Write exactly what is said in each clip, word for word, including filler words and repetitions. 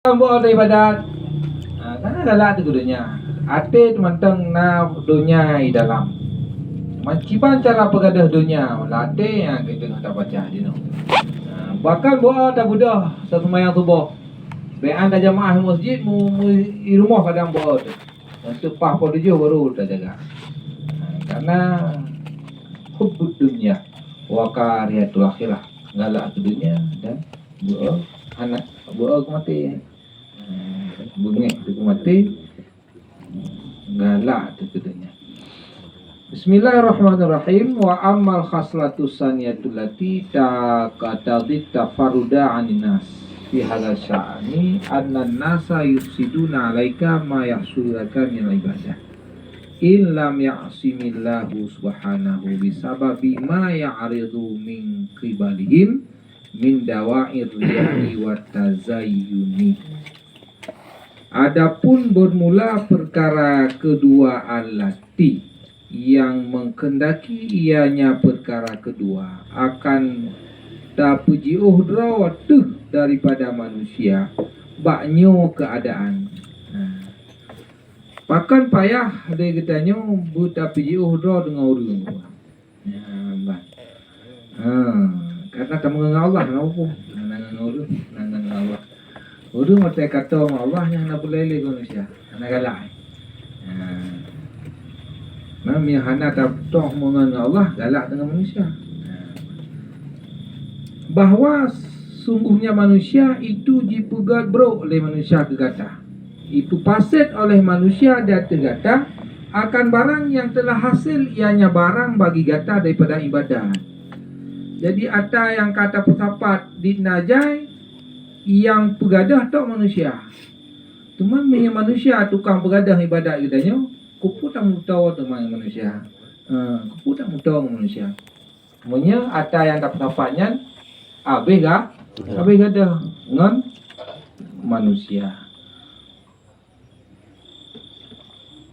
Buet ibadat. Ha, karena galak teuh keu donya. Até teumantong na donya i dalam. Manciban cara peugadôh donya, lam até nyang ka teungoh tabaca jinoe. Ha, bahkan buet tabeudôh, taseumayang suboh. Bèk an tajamaah meuseujid, mu, mu, i rumoh kadang buet. Masa paih poh tujoh baru tajaga. Ha, karena hubbud dunya wa karahiyatul akhirah. Galak keu donya dan buet aneuk, buet keu maté. Beungéh teuh keu maté, galak teuh keu donya. Bismillahirrahmanirrahim. Wa ammal khaslatu saniyatul lati taqtadhi tafarruda anin nas fi hadza sya'ni annan nasa yufsiduna alaika ma yahsulaka min ibadah in lam ya'simillahu subhanahu bisababi ma ya'ridu min qibalihim min dawa'ir riya'i wat tazayyuni. Adapun bermula perkara kedua allati, yang menghendaki ianya perkara kedua akan tapeujiôh droe teuh daripada manusia bak nyoe keuadaan. Nah, pakon payah lé geutanyoe beutapeujiôh droe deungon ureuëng? Ya, bah. Ha, karena tameungon Allah, hana peue. Hana ngon ureuëng, hana ngon Allah. Ureuëng watée ka toe ngon Allah, nyan hana bulée lé ngon manusia. Hana galak. Ha. Nah, meunyo hana tapeutong hubungan ngon Allah, galak deungon manusia. Ha. Bahwa sungguhnya manusia itu jipeugét brok lé manusia keu gata. Itu paset oleh manusia di ateueh gata akan barang nyang teulah hasé, ianya barang bagi gata daripada ibadat. Jadi, ata nyang ka tapeusapat di na jai, nyang peugadôh tok manusia. Teuma meunyoe manusia tukang peugadôh ibadat geutanyoe, keupeue tamutoe teuma manusia? Ha, keupeue tamutoe manusia? Meunyoe ata nyang tapeusapat nyan habéh ga-, habéh gadôh ngon manusia.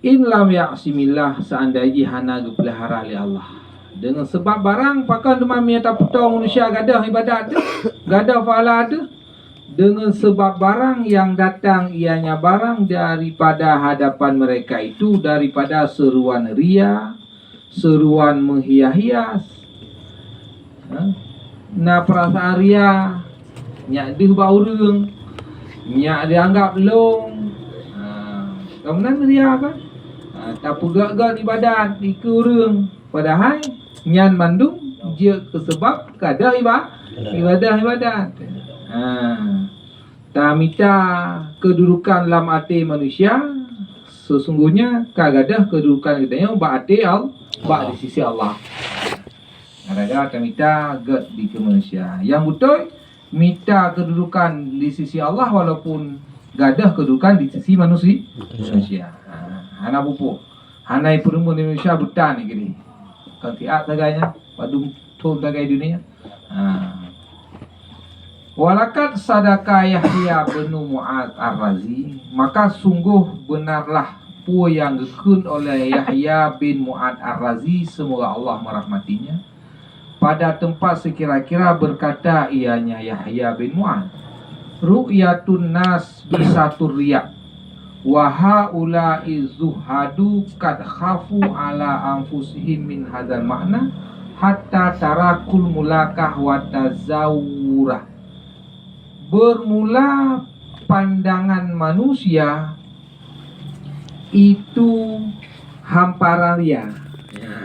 In lam ya'simillah, seandai jih hana geupeulihara lé Allah. Deungon seubab barang, pakon teuma meunyoe tapeutoe manusia gadôh ibadat teuh, gadôh pahala teuh? Deungon seubab barang nyang datang, ianya barang daripada hadapan mereka itu, daripada seuruan ria, seuruan meuhias-hias, ha? Na peurasaan ria, nyak deuh bak ureuëng, nyak dianggap lôn. Ha, ka meunan ria kan? Ha, tapeugét-gét ibadat dikeue ureuëng, padahai nyan mandum jeuet keu seubab gadôh iba-, ibadah-ibadat. Ha. Tamita keududukan lam até manusia, sesungguhnya ka gadôh keududukan geutanyoe bak até Al-, bak di sisi Allah. Gara-gara tamita gét dikeue manusia. Nyang beutôi, mita keududukan di sisi Allah walaupun gadôh keududukan di sisi manusi-, manusia. Ha, hana pupuk. Hana ipeurumoh di Indonesia buta ni gini. Kan siat sagai nyan, padum thon sagai dunia. Ha. Walakad sadaka Yahya bin Mu'ad Ar-Razi, maka sungguh benarlah peue nyang geukheun oleh Yahya bin Mu'ad Ar-Razi, semoga Allah merahmatinya, pada tempat sekira-kira berkata ianya Yahya bin Mu'ad, ru'yatun nas bisatur riya, wa haula'i zuhadu kad khafu ala anfusihim min hadzal ma'na hatta tarakul mulakah wa tazawurah. Bermula pandangan manusia itu hamparan ria. Ya,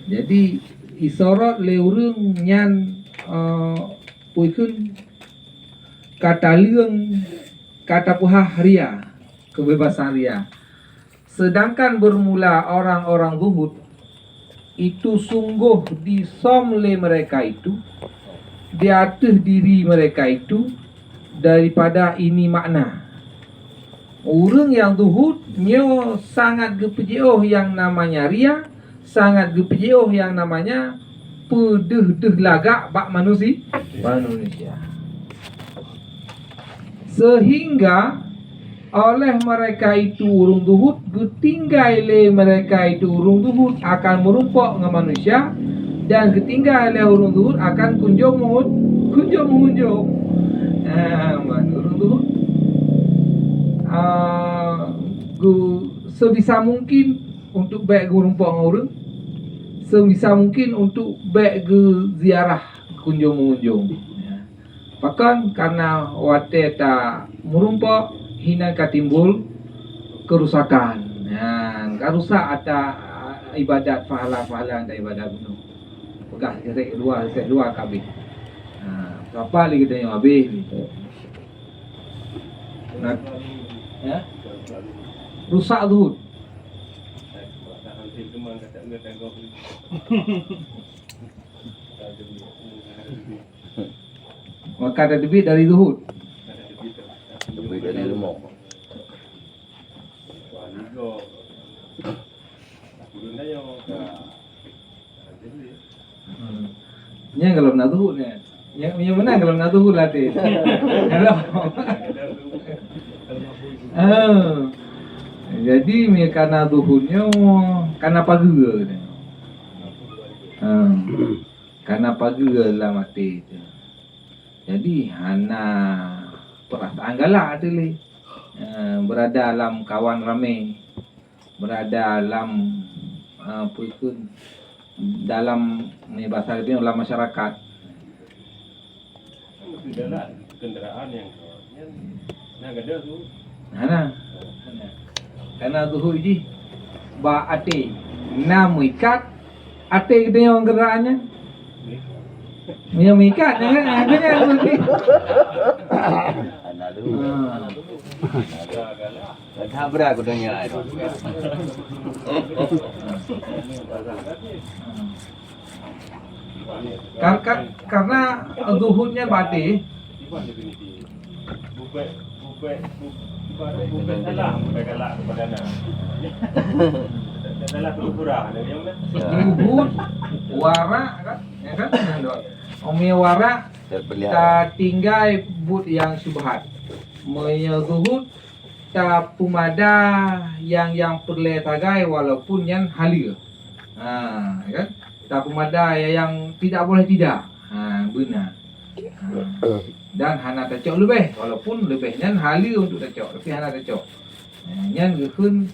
jadi isorot lé ureuëng nyan, eh, peue kheun, ka taleueng, ka tapeuhah ria, kebebasan ria. Sedangkan bermula orang-orang zuhud itu sungguh disöm lé mereka itu di ateueh diri mereka itu daripada ini makna. Ureuëng nyang zuhud nyoe sangat geupeujiôh nyang namanya ria, sangat geupeujiôh nyang namanya peudeuh-deuh lagak bak manusi-, manusia. Sehingga oleh mereka itu ureuëng zuhud, geutinggai lé mereka itu ureuëng zuhud akan meurumpok ngon manusia, dan geutinggai lé ureuëng zuhud akan kunjong meuhun-, kunjong meungunjong. Ha, man ureuëng zuhud Geu-, sebisa mungkin untuk bèk geurumpok ngon ureueng, sebisa mungkin untuk bèk geuziarah kunjung-meungunjung. Ya. Pakon? Karena watèe tameurumpok, hinan ka timbul kerusakan. Ya, ka rusak ata ibadat, pahala-pahala nyang taibadat bunoe. Peugah sirek dua, sirek dua ka abéh. Ha, sapat lé geutanyoe abéh lé. Nah, ya? Rusak zuhud. Maka tateubiet dari zuhud. Tateubiet dari ilmu. Hmm. Nyan kalau na zuhud nyan. Nyan, nyan meunan kalau na zuhud latih. Kalau. Ah. Jadi, mie kana zuhud nyoe, kana pageue nyoe. Ah. Kana pageue lam até tu. Jadi, hana perasaan galak tu lé. Ah, berada lam kawan ramé. Berada lam, eh, peue kheun, dalam, ni bahasa kita, dalam masyarakat. Dalam kendaraan nyang, nyang na gadoh tu. Hana. Karena zuhud jih bak até. Na meuikat até geutanyoe ngon kendaraan nyan. Meunyoe meuikat, nyan kan, nyan kan zuhud jih. Hana zuhud. Ha. That brat geutanyoe. Kar-, kar-, karena zuhud nyan bak até. Zuhud, warak kan? Ya kan? Umi warak, terpelihara. Tatinggai buet nyang syubhat. Meunyoe zuhud, tapeumada nyang, nyang peureulèe sagai walaupun nyan haleue. Ha, ya kan? Tapeumada nyang tidak boleh tidak. Ha, beuna. Ha. Dan hana tacok leubeh, walaupun leubeh nyan haleue untuk tacok, tapi hana tacok. Ha, nyan geukheun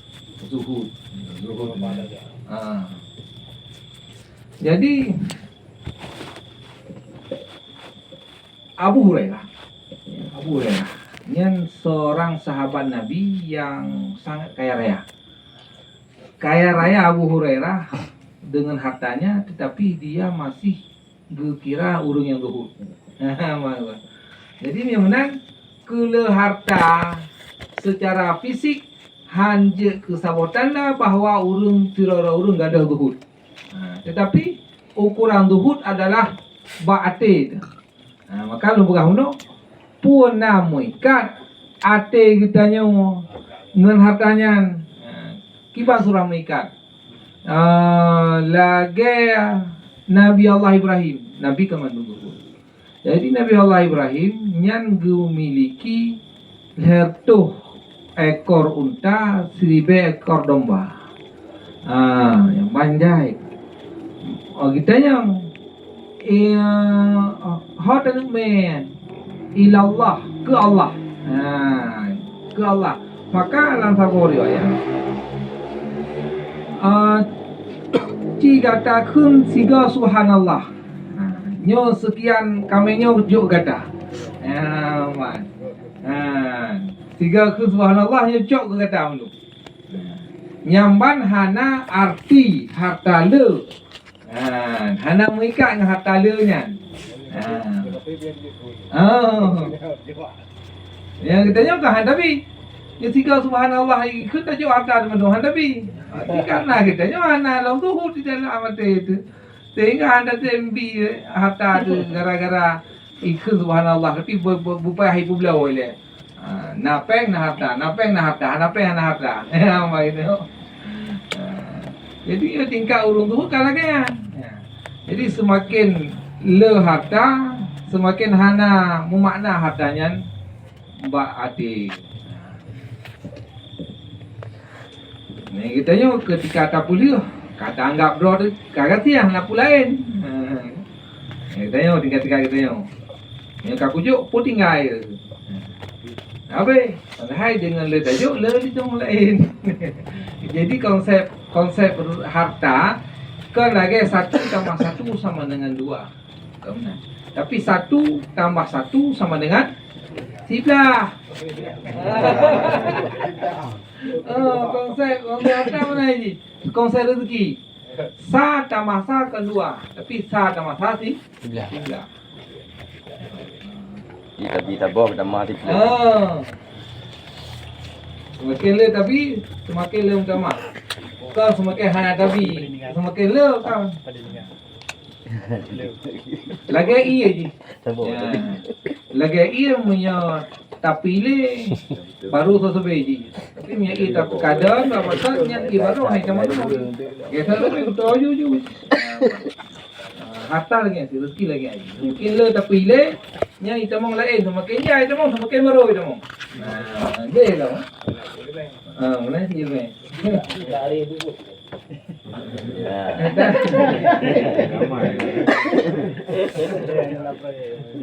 zuhud. Zuhud. Ha. Jadi, Abu Hurairah. Abu Hurairah. Nyan seorang sahabat Nabi yang sangat kaya raya. Kaya raya Abu Hurairah dengan hartanya, tetapi dia masih geukira ureueng nyang zuhud. Jadi, nyan meunan, keu le harta secara fisik han jeuet keu saboh tanda bahwa ureueng, sidroe ureueng gadoh zuhud. Ha, tetapi ukuran zuhud adalah bak até teuh. Ha, maka lôn peugah bunoe, peue na meuikat até geutanyoe ngon harta nyan? Ha, kiban surah meuikat. Ha, lagèe Nabi Allah Ibrahim, Nabi ka mandum zuhud. Jadi, Nabi Allah Ibrahim nyan geumiliki lhèe reutôh ekor unta, siribèe ekor domba. Ah, nyang ban jai. Oh, geutanyoe, iya, ho taneuk mè ilallah, keu Allah. Ha, keu Allah. Maka lam saboh riwayat, ah, ci gata kheun sigoe subhanallah. Ha, nyoe seukian kamè nyoe jok gata. Ha, man. Ha, sigoe kheun subhanallah nyoe jok keu gata mandum. Ha, nyan ban hana arti harta le. Ha, hana meuikat ngon harta le nyan. Ha. Oh. Nyang geutanyoe ka han tabi. Nyang sigoe subhanallah kheun tajok harta teuma han tabi. Karena geutanyoe hana lom zuhud di dalam até teuh. Sehingga hana tabi harta teuh gara-gara ikheun subhanallah, tapi be-, be-, bupayah ipeubloe ilèe. Ha, na pèng na harta, na pèng na harta, na pèng na harta. Ya, begitu. Ha, jadi, ya, tingkat ureueng zuhud ka lagèe nyan. Ya. Jadi, seumaken le harta, seumaken hana meumakna harta nyan bak até. Nah, geutanyoe keutika tapeuleueh, ka taanggap droe teuh ka gasiah, na peue laén. Ha. Geutanyoe tinggai-tinggai geutanyoe. Nyang ka kujok, peue tinggai. Ha. Habéh, padahai deungon le tajok le di teumpat laén. Jadi konsep, konsep harta kon lagèe satu tambah satu sama dengan dua. Kon meunan. Tapi satu tambah satu sama dengan siblah. Oh, konsep, konsep harta meunan jih. Konsep rezeki. Sa tambah sa kon dua, tapi sa tambah sa si siblah. Siblah. Jadi, tapi saboh tambah siblah. Ah. Semakin le tapi, semakin le meutamah. Bukan semakin hana tapi, semakin le kan. Lagèe ie jih. Saboh. Ya. Lagèe ie meunyoe tapi le baru seuseubi jih. Tapi meunyoe ie tapi kadang, apa sat nyan ie baru hai teman-teman. Ya, selalu betul ju ju. Harta lagi, rezeki lagi. Mungkin le tapi le, nyan itamong laén, semakin jai itamong, semakin baru itamong. Nah, dia lah. Ah, mana sih, meh?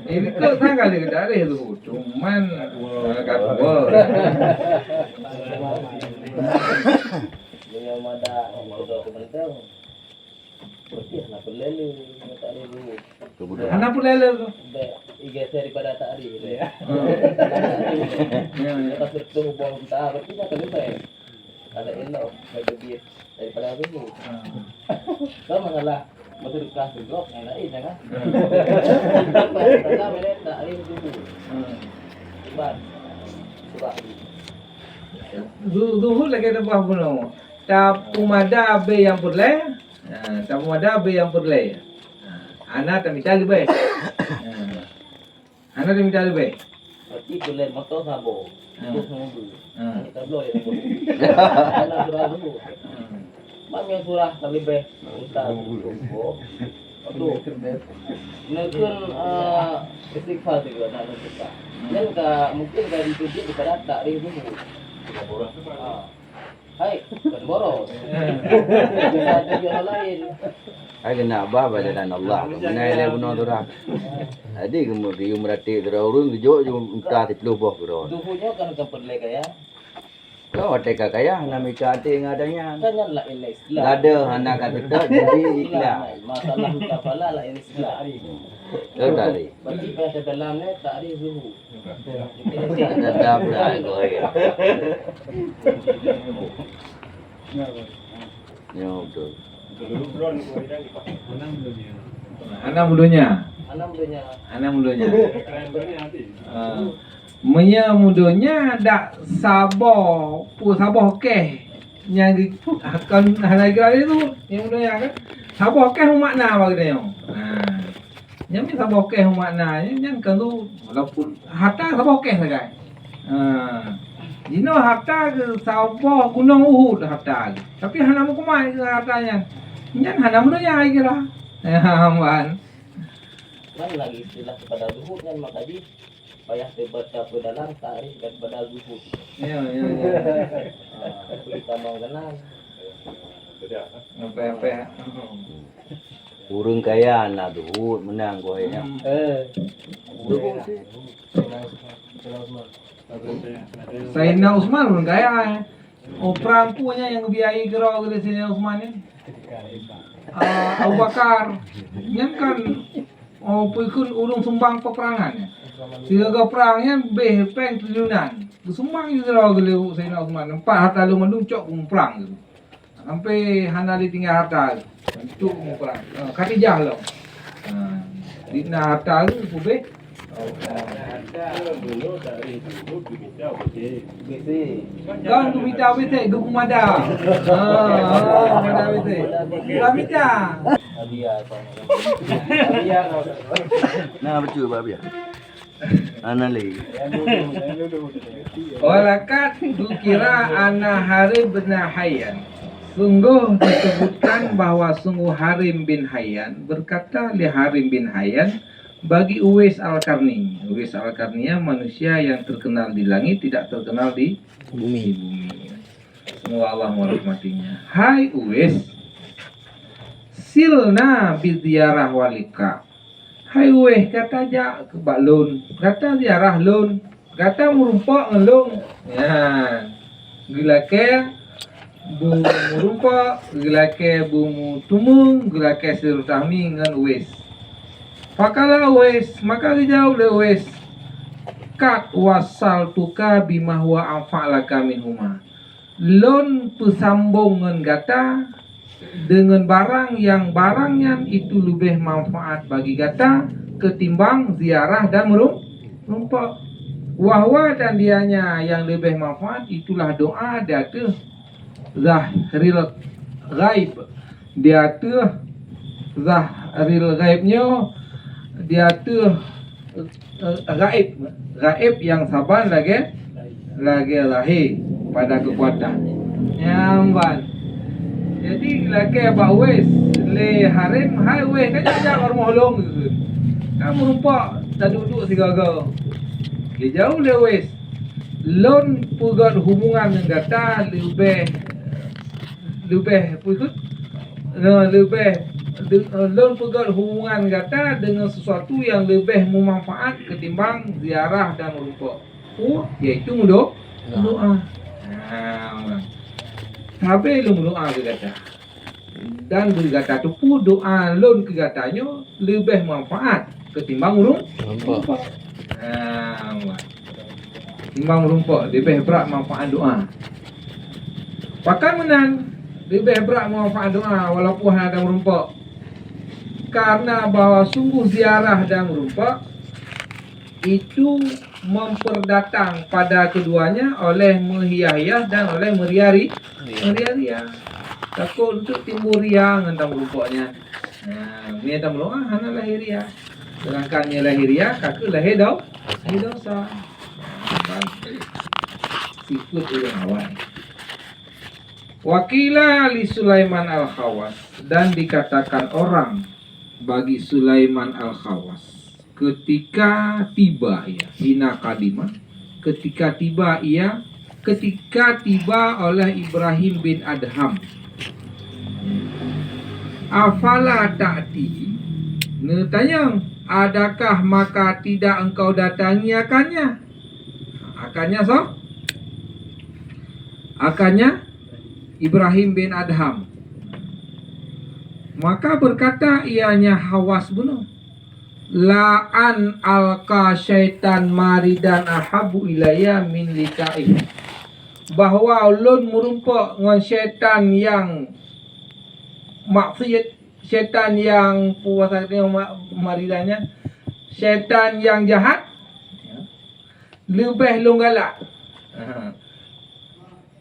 Ini kok sangat dia tak ada tu, cuman, ah, kat gua. Dia mada, betul, betul. Berarti hana peureulèe le, hana takrif dulu. Keubutuhan. Hana peureulèe le tu. Bèk igeser daripada takrif le. Ya. Hmm. Ya, ya. Lepas itu boh unta, berarti dah terlepas. Ada elok, ada duit daripada dulu. Hmm. Kan masalah bersedekah sedekah yang lain, ya kan? Hmm. Masalah bila takrif dulu. Hmm. Sebab, sebab Zu-, zuhud lagèe teubah bunoe. Tapeumada bèe nyang peureulèe, ha, tapeumada bèe nyang peureulèe. Ha, hana tamita leubèh. Ha. Hana tamita leubèh. Berarti peureulèe moto saboh. Ha. Untuk nunggu. Ha. Hana tabloe ya, nunggu. Hana surah nunggu. Ha. Ban nyoe surah ka leubèh. Unta. Oh. Aduh. Mungkin, eh, istighfar juga nak bersedekah. Nyan ka, mungkin ka dituju daripada takrif dulu. Ha. Hai, bukan boros. Bisa jadi orang lain. Hai, keuneuk bah bak jalan Allah. Meunan lé bunoe tu dah. Jadi, keumu-, geuyue meuratéb sidroe ureueng geujok ju unta siplôh boh keudroe. Duhunyo kan bukan peureulèe kaya. Kau watèe ka kaya hana mita até ngon até nyan. Kan nyan laén istilah. Gadoh hana ka teutap jadi ikhlas. Masalah mukafala laén istilah. Betul tak, Ri? Berarti payah dalam ni takrif dulu. Tetap dah, kau ya. Ya, betul. Hana mudonya. Hana mudonya. Hana mudonya. Ah. Meunyoe mudonya dak saboh, pu-, saboh kèh nyang di-, kon hana geura itu, nyang mudonya kan. Saboh kèh makna bak geutanyoe. Ha. Nyan saboh kèh makna nyan, nyan kan tu, walaupun harta saboh kèh sagai. Ha. Jinoe harta geuh saboh gunong Uhud harta geuh. Tapi hana meukumat geuh harta nyan. Nyan hana mudonya ai geura. Ha, man. Kan lagi istilah kepada zuhud nyan maka di payah debat daripada dalam takrif daripada zuhud. Ya, ya, ya. Ha, beri tambang kenal. Apa, apa? Ureueng kaya na zuhud meunang goe nyan. Eh. Saidina Utsman ureueng kaya, eh. Oh, prang peue nyan nyang geubiayai keudroe lé Saidina Utsman nyan? Ah, Abu Bakar. Nyan kan, oh, peue kheun ureueng sumbang peperangan nyan. Sigoe prang nyan beh péng triliunan. Geusumbang keudroe lé Saidina Utsman. Empat harta lôn mandum cok keu muprang. Sampai hana lé tinggai harta untuk muprang. Ha, Khadijah lom. Ha, di na harta tu kubeh. Kan tu mita betek, tu pemada. Ha, ha, pemada betek. Bukan mita. Nah, betul, Pak Bia. Hana lé. Walaqad dzukira anna Harim bin Hayyan. Sungguh disebutkan bahwa sungguh Harim bin Hayyan, berkata lé Harim bin Hayyan bagi Uwais Al-Qarni. Uwais Al-Qarni nyan manusia yang terkenal di langit, tidak terkenal di bumi. Semoga Allah merahmatinya. Hai Uwais, silna biziarah wal liqa. Hai Uwais, gata jak keu bak lôn, gata ziarah lôn. Gata meurumpok ngon lôn. Nyan. Geulakée beumeurumpok, geulakée beumeuteumé, geulakée silaturahmi ngon Uwais. Faqala Uwais, maka geujaweueb lé Uwais, "Qad wassaltuka bima huwa anfa' laka minhuma." Lôn peusambong ngon gata deungon barang nyang barang nyan itu leubeh manfaat bagi gata ketimbang ziarah dan meurum-, meurumpok. Wa huwa, dan dianya nyang leubeh manfaat itulah doa di ateueh zahril ghaib, di ateueh zahril ghaib nyoe, di ateueh eh, gaib, gaib nyang saban lagée, lagée lahé pada keukuatan. Nyan ban. Jadi, lakée bak Uwais lé Harim, "Hai Uwais, kan jak-jak u rumoh lôn," geukheun. "Kan meurumpok taduek-duek sigoe-goe." Geujaweueb lé Uwais, "Lôn peugét hubungan ngon gata leubeh, leubeh, peue kheun? Leubeh, lôn peugét hubungan gata deungon sesuatu nyang leubeh meumanfaat ketimbang ziarah dan meurumpok." Peue? Yaitu meudo-, meudoá. Nah, sabe lôn meudoá keu gata. Dan beu gata teupeu doá lôn keu gata nyoe leubeh manfaat ketimbang ureuëng meurumpok. Nah, ketimbang meurumpok leubeh brat manfaat doá. Pakon meunan leubeh brat manfaat doá walaupun hana meurumpok? Karena bahwa sungguh ziarah dan meurumpok itu memperdatang pada keduanya oleh meuhias-hias dan oleh meriah-ri-, meriah-riah. Takut untuk timbul ria ngon tameureumpok nyan. Nah, meunyoe tameureumpok hana lahé ria. Sedangkan meunyoe lahé ria, ka keuh lahé dau-, lahé desya. Sifeuet ureuëng awai. Wa qila li Sulaiman al-Khawas, dan dikatakan orang bagi Sulaiman al-Khawas, ketika tiba ia, hina qadima, ketika tiba ia, ketika tiba oleh Ibrahim bin Adham. Afala ta'ti, neutanyong, adakah maka tidak engkau datangi akannya? Akannya soe? Akannya Ibrahim bin Adham. Maka berkata ianya Hawas bunoe, "La an alqa syaitan maridan ahabu ilayya min liqaih." Bahwa lôn meurumpok ngon syaitan nyang maksiat, syaitan nyang puasa ma-, maridan nyan, syaitan nyang jahat, leubeh lôn galak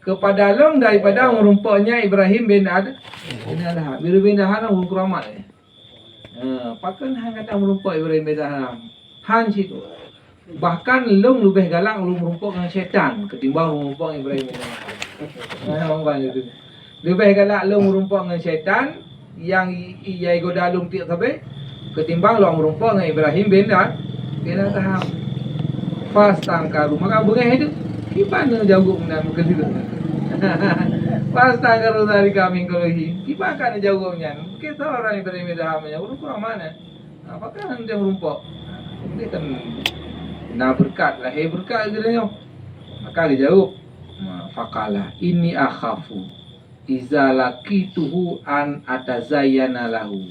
kepada lôn daripada meurumpoknya Ibrahim bin Ad-, bin Adham. Ibrahim bin Adham ureuëng keuramat. Ha, pakon han gata meurumpok Ibrahim bin Adham? Han cit. Bahkan lôn leubeh galak lôn meurumpok ngon syaitan ketimbang meurumpok ngon Ibrahim bin Adham. Ha, leubeh galak lôn meurumpok ngon syaitan nyang i-, i-, nyang igoda lôn tieb sabe ketimbang lôn meurumpok ngon Ibrahim bin Ad-, bin Adham. Fastangkaru, maka beungéh itu, kiban neujaweueb meunan meukeuleuh. Fastangkaru dzalika min qaulihi, kiban ka neujaweueb nyan. Mungkin seorang Ibrahim bin Adham nyan, ureuëng keuramat. Apakah nanti meurumpok? Mungkin kan na beureukat, lahé beureukat geutanyoe. Maka geujaweueb, faqala, "Inni akhafu iza laqituhu an atazayyana lahu,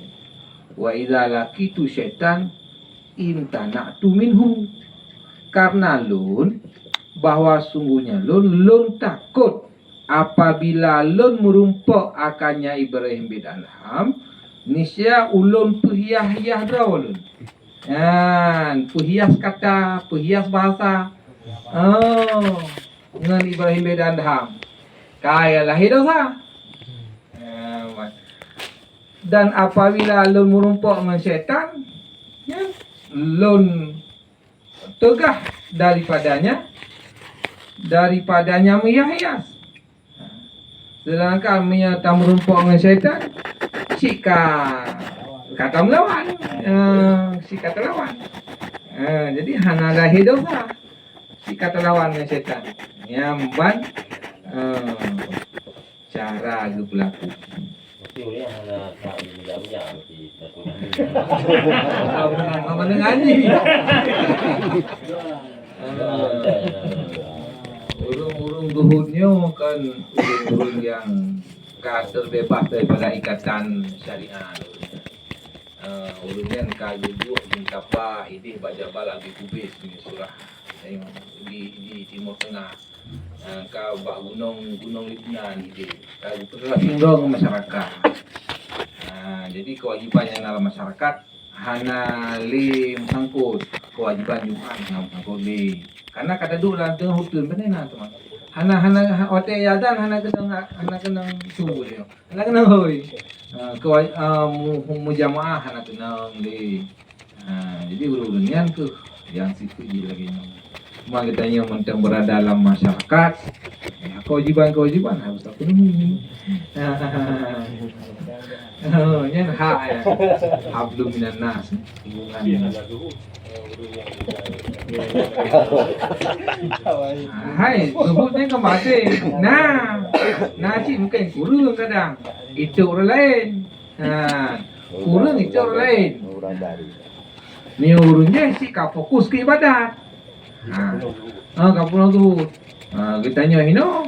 wa iza laqitu syaitan imtana'tu minhu." Karena lôn, bahwa sungguhnya lôn, lôn takot apabila lôn meurumpok akannya Ibrahim bin Adham, niscaya ulôn peuhias-hias droe lôn. Nyan, peuhias kata, peuhias bahasa. Oh, ngon Ibrahim bin Adham. Kaya lahé desya. Ah, dan apabila lôn meurumpok ngon syaitan, ya, lôn teugah daripadanya, daripadanya meuhias-hias. Sedangkan meunyoe tameurumpok ngon syaitan, cit ka, ka tamelawan. Ah, cit ka talawan. Ah, jadi hana lahé desya. Cit ka talawan ngon syaitan. Nyan ban, ah, cara geupeulaku. Mesti ureuëng hana tak meujak-meujak, mesti tak peugah. Apa nama dengan ni? Ureuëng-ureuëng zuhud nyoe kan ureuëng-ureuëng nyang ka teubeubaih daripada ikatan syariat. Eh, ureuëng nyan ka geuduek meutapa idéh bak Jabal Abi Kubais di Misra, di, di Timur Tengah. Eh, ka bak gunong, Gunong Libnan idéh. Ka geupeurasing droe ngon masyarakat. Ah, jadi keuwajéban nyang na lam masyarakat hana lé meusangkot, keuwajéban Jumat hana meusangkot lé. Karena ka taduek lam teungoh uteuen, beuna na teuma. Hana, hana, watée azan hana keunong, hana keunong subuh lé. Hana keunong hôi. Ha, keuwa-, ha, mu-, mu-, mujamaah hana keunong lé. Ha, jadi ureuëng-ureuëng nyan keuh nyang sifeuet jih lagée nyoe. Cuma geutanyoe mantong beurada lam masyarakat, ya, kewajiban-kewajiban harus tapenuhi. Oh, nyan hak, ya. Hablum minan nas, hubungan. Hai, zuhud nyan kan maté. Nah, nah cit mungkin kureueng kadang. Itu ureuëng lain. Ha, kureueng itu ureuëng lain. Ni ureuëng nyan cit ka fokus keu ibadat. Ha. Ha, ka pulang tu. Ha, geutanyoe hino.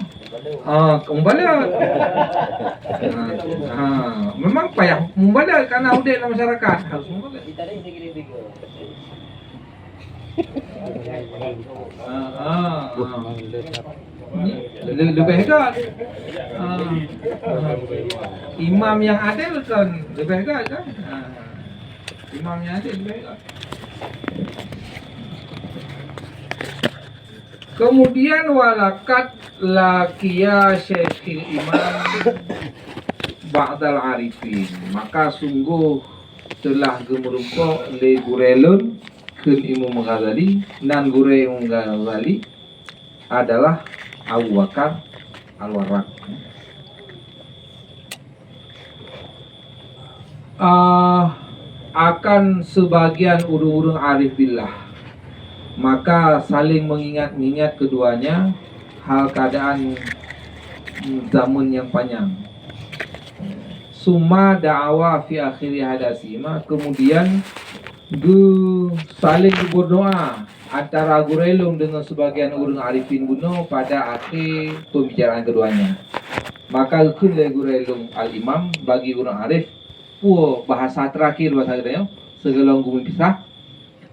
Ha, ka mubalek. Ha, ha, memang payah mubalek karena udeb lam masyarakat. Harus mubalek. Ha, ha, ha. Le-, leubeh göt. Ha, ha. Imam nyang adil kan leubeh göt kan? Ha. Imam nyang adil leubeh göt. Kemudian, walaqad laqiya syaikhil imam ba'dal arifin, maka sungguh telah geumeurumpok lé gurée lôn kheun Imam Ghazali, nan gurée Imam Ghazali adalah Abu Bakar Al-Warraq. Ah, akan sebagian ureuëng-ureuëng arif billah. Maka saling mengingat-ingat keduanya hal keadaan zaman yang panjang. Summa da'awa fi akhiri hadasima, kemudian geu-, saling berdoa antara gurée lôn deungon sebagian ureuëng arifin bunoe pada akhé pembicaraan keduanya. Maka geukheun lé gurée lôn al-imam bagi ureuëng arif, peue bahasa terakhir bahasa geutanyoe, sigohlom geumeupisah.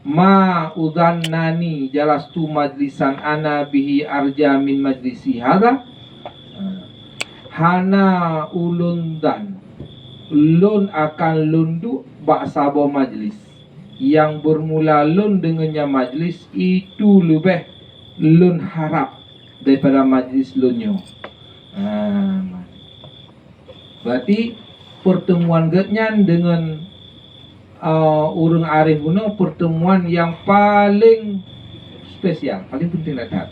Ma uzannani jalastu majlisan ana bihi arja min majlisi hadza. Hana ulôn zan lôn akan lôn duek bak saboh majlis nyang beurmula lôn deungon nyan majlis itu leubeh lôn harab daripada majlis lôn nyoe. Ha, berarti pertemuan geuhnyan deungon, eh, ureuëng arif bunoe pertemuan nyang paleng spesial, paleng penting that.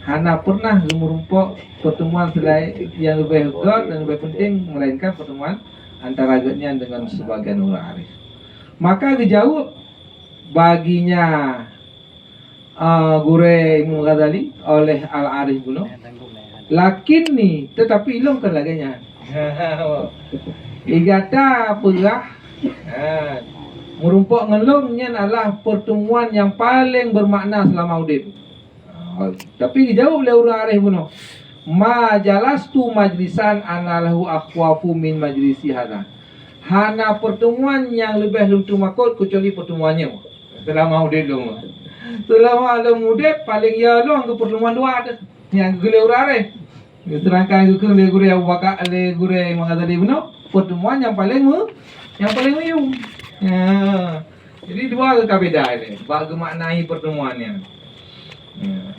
Hana pernah geumeurumpok pertemuan selain nyang leubeh göt dan leubeh penting melainkan pertemuan antara geuhnyan deungon sebagian ureuëng arif. Maka geujaweueb baginya ah, gurée Imam Ghazali oleh Al-Arif bunoe. Lakinni, tetapi lôn kon lagée nyan. Igata peugah, ha, meurumpok ngon lôn nyan adalah pertemuan nyang paleng bermakna selama udeb. Ah, tapi geujaweueb lé ureuëng arif bunoe, ma jalastu majlisan ana lahu akhwafu min majlisi hadza. Hana pertemuan nyang leubeh lôn teumakot keucuali pertemuan nyoe. Seulama udeb lôn. Seulama lôn udeb, paleng ya lôn keu pertemuan dua teuh nyang geukheun lé ureuëng arif. Seudangkan geukheun lé gurée Abu Bakar, lé gurée Imam Ghazali bunoe, pertemuan nyang paleng meu-, nyang paleng meuyum. Ya. Jadi dua ka beda lé bak geumaknai pertemuan nyan. Ya.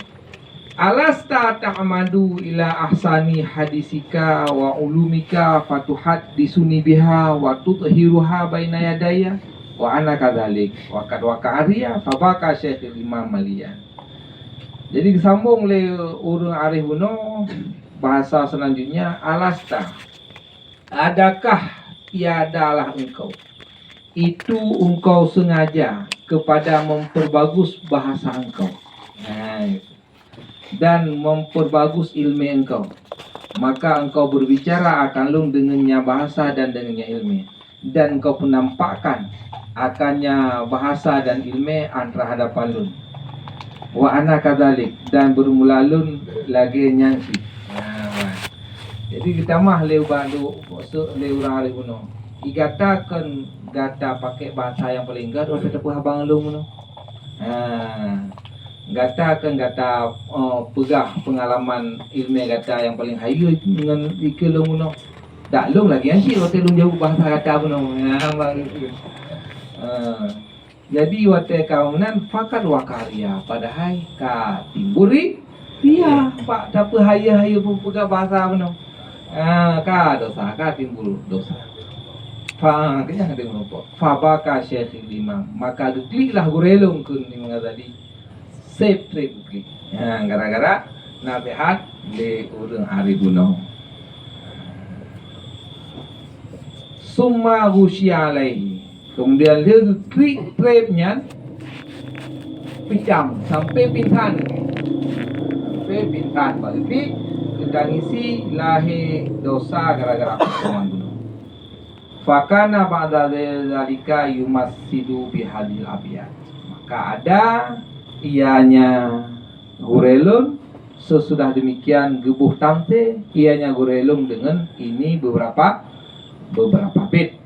Alasta ta'madu ila ahsani hadisika wa ulumika fatuhaddisuni biha wa tudhiruha baina yadayya wa ana kadzalik wa qad waqa'a riya fabaka syaikhul imam maliyan. Jadi geusambong lé ureuëng arif bunoe bahasa selanjutnya, alasta, adakah tiadalah engkau itu engkau sengaja kepada memperbagus bahasa engkau, nah, dan memperbagus ilmu engkau, maka engkau berbicara akan lôn dengannya bahasa dan dengannya ilmu, dan engkau penampakkan akannya bahasa dan ilmu antara hadapan lôn. Wa ana kadzalik, dan beurmula lôn lagée nyan cit. Nah, jadi geutamah lé ubak lôn, maksud lé ureuëng arif bunoe. I gata kon gata pakai bahasa nyang paleng gét watée tapeuhaba ngon lôn bunoe. Ha, gata kon gata, eh, peugah peungalaman iéleumé gata nyang paleng hayeue ngon ikeue lôn bunoe. Dak lôn lagée nyan cit watée lôn jaweueb bahasa gata bunoe. Ha, bang. Ha. Jadi watée ka meunan fakat wakaria, padahai ka timbul ri-, ria bak tapeuhayeue-hayeue peugah bahasa bunoe. Ah, ka dosa, ka timbul dosa. Fa, keujang ada meureumpok. Fa baka Syekh Imam, maka geukliklah gurée lôn kheun Imam Ghazali. Seb treb geuklik. Ha, gara-gara nasihat lé ureuëng arif bunoe. Summa ghusyiya alaihi. Kemudian lheueh geuklik treb nyan picam sampai pingsan. Sampai pingsan bak geuklik, geutangisi lahé dosa gara-gara peungawan bunoe. Fakana ba'da zalika yumassilu bihadil abiyat. Maka ada ianya gurée lôn, sesudah demikian geuboh tamsil ianya gurée lôn deungon ini beberapa, beberapa bait.